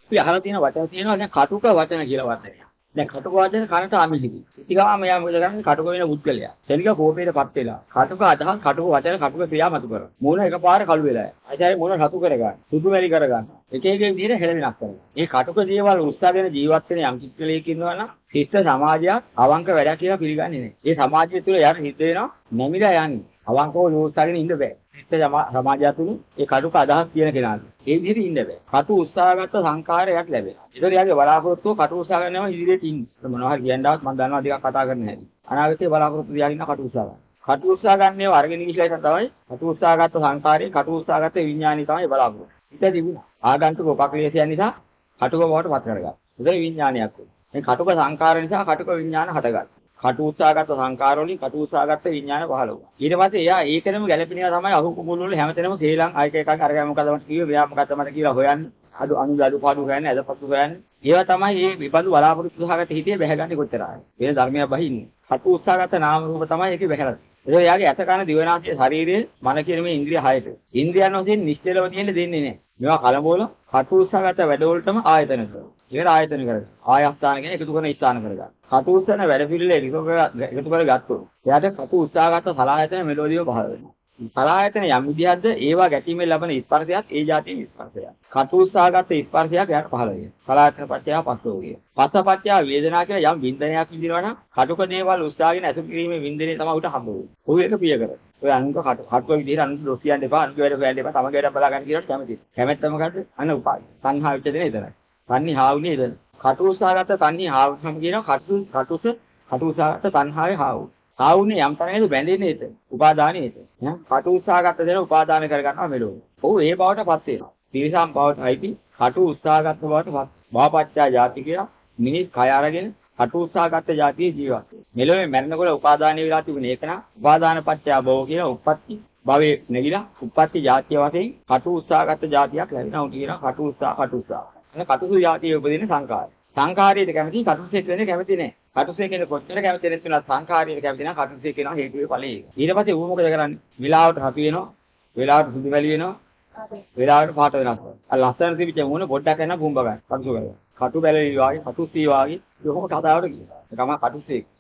අපි අහලා තියෙන වචන තියෙනවා දැන් කටුක වචන කියලා වචනයක්. දැන් කටුක වචන කනට අමිහිරි. ඉතින් ගාම මෙයා මොකද කරන්නේ? කටුක වෙන පුද්ගලයා. ක්ෂණික කෝපයටපත් වෙලා කටුක අදහස්, කටුක වචන, කටුක ක්‍රියා මතු කරනවා. මූණ එකපාර කළු වෙලා යනවා. ආයෙත් මූණ රතු කරගන්න. සුදු වැලි කරගන්න. එක එක විදිහට හෙළ වෙනස් කරනවා. මේ කටුක දේවල් උස්සාගෙන ජීවත් වෙන යම් කිසිලෙක් ඉන්නවා නම් ශිෂ්ට සමාජයක් අවංක වැඩක් කියලා පිළිගන්නේ නැහැ. ඒ සමාජය තුළ යාට හිත වෙනවා නැමිලා යන්නේ. අවංකව උස්සාගෙන ඉන්න බෑ. ශිෂ්ට සමාජය තුළ ඒ කටුක අදහස් කියන කෙනාට ඒ විදිහට ඉන්න බෑ. කටු උත්සාහගත්ත සංඛාරයක් ලැබෙනවා. ඒතර යාගේ බලාපොරොත්තුව කටු උත්සාහ ගන්නම ඉදිරියට ඉන්නේ. මොනවා හරි කියන්න ආවත් මම දන්නවා ටිකක් කතා කරන්න හැටි. අනාගතයේ බලාපොරොත්තු තියාගෙන ඉන්න කටු උත්සාහ ගන්න. කටු උත්සාහ ගන්න ඒවා අරගෙන ගිහිල්ලා ඉතින් තමයි කටු උත්සාහගත්ත සංඛාරයේ කටු උත්සාහගත්ත විඥානي තමයි බලාපොරොත්තු. හිත තිබුණා. ආගන්තුක උපක්ලේශයන් නිසා කටුක බවට පත් කරගත්තා. ඒතර විඥානයක් වුණා. මේ කටුක සංඛාර නිසා කටුක විඥාන හටගත්තා. කටු උත්සාහගත සංකාර වලින් කටු උත්සාහගත විඥාන පහළ වුණා. ඊට පස්සේ එයා ඒකෙනම ගැළපෙන ඒවා තමයි අහු කුඹුල් වල හැමතැනම සේලං අයක එකක් අරගෙන මොකද මට කිව්වේ මෙයා මොකද මට කියලා හොයන්නේ. අඩු අනු අඩු පාඩු හොයන්නේ, අදපසු හොයන්නේ. ඒවා තමයි මේ විපඳු බලාපොරොත්තු සහගත හිතේ බැහැගන්නේ කොච්චර ආයේ. වෙන ධර්මයක් බහින්නේ. කටු උත්සාහගත නාම රූප තමයි ඒකේ බැහැලා තියෙන්නේ. ඒක එයාගේ ඇස කන දිවනාසය ශරීරයේ මන කියන මේ ඉන්ද්‍රිය හයට. ඉන්ද්‍රියන් වශයෙන් නිශ්චලව තියෙන්න දෙන්නේ නැහැ. මේවා කලබෝල කටු උත්සාහගත වැඩවලටම ආයතන කරනවා. ඒකට ආයතන කරගන්න. ආයස්ථාන කියන්නේ එකතු කරන ස්ථාන කරගන්න. කටු උත්සාහන වැඩ පිළිවෙල එකතු කරගත්තොත් එයාට කටු උත්සාහගත සලායතන මෙලෝදියව පහළ වෙනවා. සලායතන යම් විදිහක්ද ඒවා ගැටීමෙන් ලබන ස්පර්ශයක් ඒ જાතියේ ස්පර්ශයක්. කටු උත්සාහගත ස්පර්ශයක් එයාට පහළ වෙනවා. සලායතන පත්‍ය පස්සෝ කිය. පස්සපත්‍ය වේදනා කියලා යම් වින්දනයක් විඳිනවා නම් කටුක දේවල් උත්සාහගෙන ඇසුරු කිරීමේ වින්දනය තමයි උට හම්බ වෙන්නේ. ඔහු ඒක ප්‍රිය කරනවා. ඔය අනුන්ක කටුක විදිහට අනුන්ට දොස් කියන්න එපා, අනුන්ගේ වැඩ හොයන්න එපා, තමන්ගේ වැඩ බලා ගන්න කියලාට කැමතියි. කැමැත්ත මොකද්ද? අන්න උපාය. තණ්හා වෙච්ච දෙන එතනයි. තණ්හි හාවුනේ එතන. කටු උත්සාහගත තණ්හි හාවුනම කියනවා කටු කටුස කටු උත්සාහගත තණ්හාවේ හාවු. හාවුනේ යම් තරමකද බැඳෙන්නේ එතන. උපාදානෙ එතන. ඈ කටු උත්සාහගත දෙන උපාදාන කරගන්නවා මෙලොව. ඔව් ඒ බවට පත් වෙනවා. තිරිසන් බවට අයිති කටු උත්සාහගත බවට පත්. භවපච්චා ජාති කියලා මිනිස් කය අරගෙන කටු උත්සාහගත ජාතියේ ජීවත් වෙනවා. මෙලොවේ මැරෙනකොට උපාදානෙ වෙලා තිබුණේ ඒක නම් උපාදාන පත්‍ය භව කියලා උප්පත්ති භවයේ නැගිලා උප්පත්ති ජාතිය වශයෙන් කටු උත්සාහගත ජාතියක් ලැබෙනවා. උන් කියනවා කටු උත්සාහ කටු උත්සාහ. එන කටුසු ජාතියේ උපදින සංඛාරය. සංඛාරයට කැමති කටුසේ වෙන්නේ කැමති නෑ. කටුසේ කියන කොච්චර කැමති නැති වුණත් සංඛාරයට කැමති නම් කටුසේ කියනවා හේතුවේ ඵලයේ ඒක. ඊට පස්සේ ඌ මොකද කරන්නේ? වෙලාවට රතු වෙනවා, වෙලාවට සුදු වැලි වෙනවා, වෙලාවට පාට වෙනස් වෙනවා. අර ලස්සන තිබිච්ච මූණ පොඩ්ඩක් යනවා පුම්බ ගන්න. කටුසු කරගන්න. කටු බැලලි වාගේ කටුසී වාගේ කොහොම කතාවට කියනවා. ඒකම කටුසේ.